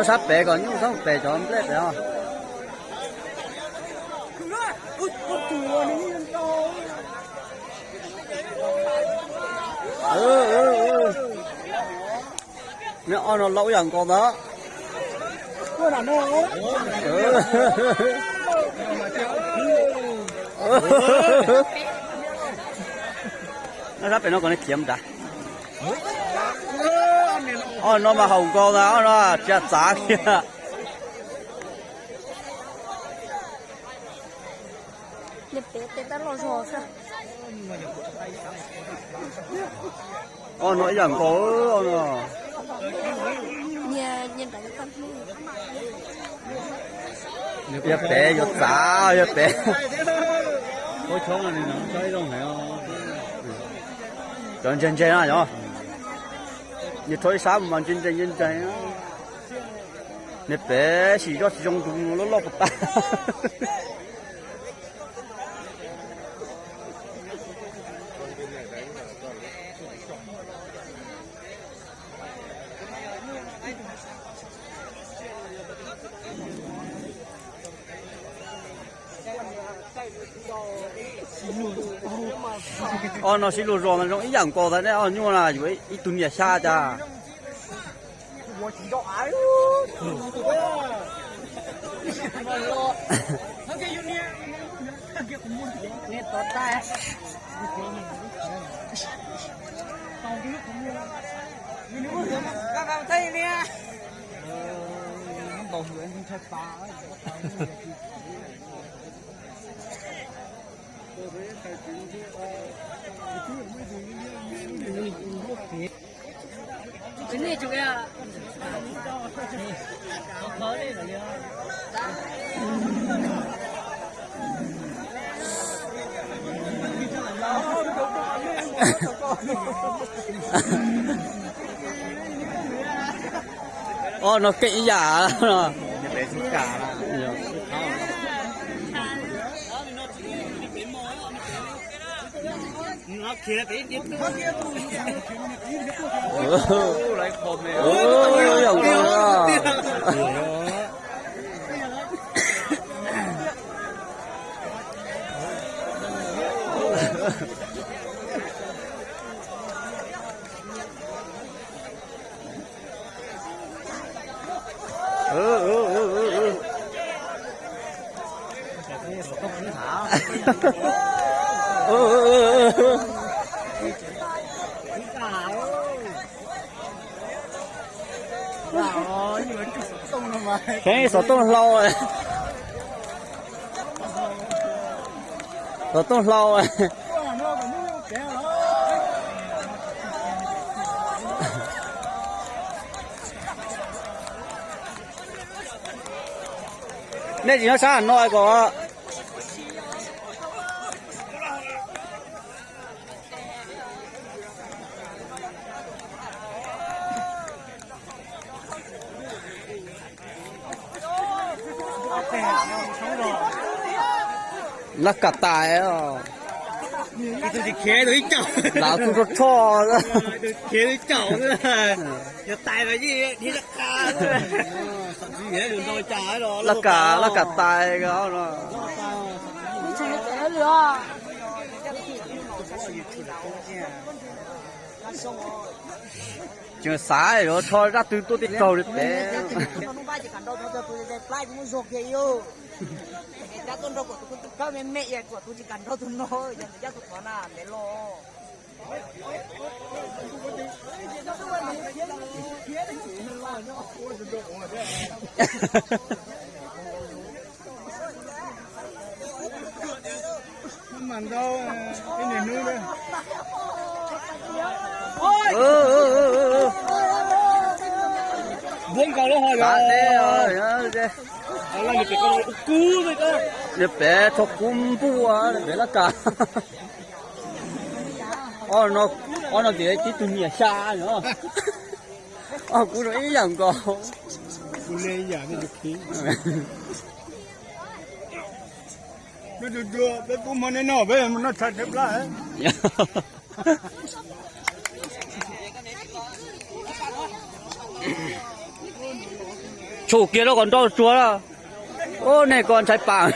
Sab pem kom nyuj txhob pem cov nplej pem os. Neb ob no laub ib yam nkaus ntag. Neb sab pem no kom neb khiav mus nrad. Ob no mas haum nkaus ntag, ob no tsis txav kiag. Ob no ib yam nkaus no. Yog pem yuav txav, yog pem. Cov ntse ntse na yog. Nws rho ib sab mus mas ntse ntse ntse ntse. Nws pem sim zoj tsis zoo tus loj loj puas tag. Ob no sib luag zos no zoo ib yam nkaus tas ne, ob nyuaj na yuav ib tug niam xya cas. Ob no keej ib yam no. Kheev xov tooj hlau, xov tooj hlau. Nej tsis nyob sab no kom. Laj kam tais, lam tus rog rog. Laj kam, laj kam tais. Tseem xav yuav rho zaj twg tuaj tej kaug li pem. Npuab nkaus lub hos. Nws pem rho kub npuj, pem laj kam. Ob no ces tib tug niam xya no. Ob kuv zoo ib yam nkaus. Peb pub hmo nej noj, peb mus noj tshais tshaib plab. Tshum kiag rau kom nrau tsuag lawm. Ub, nej ko ntshai pam.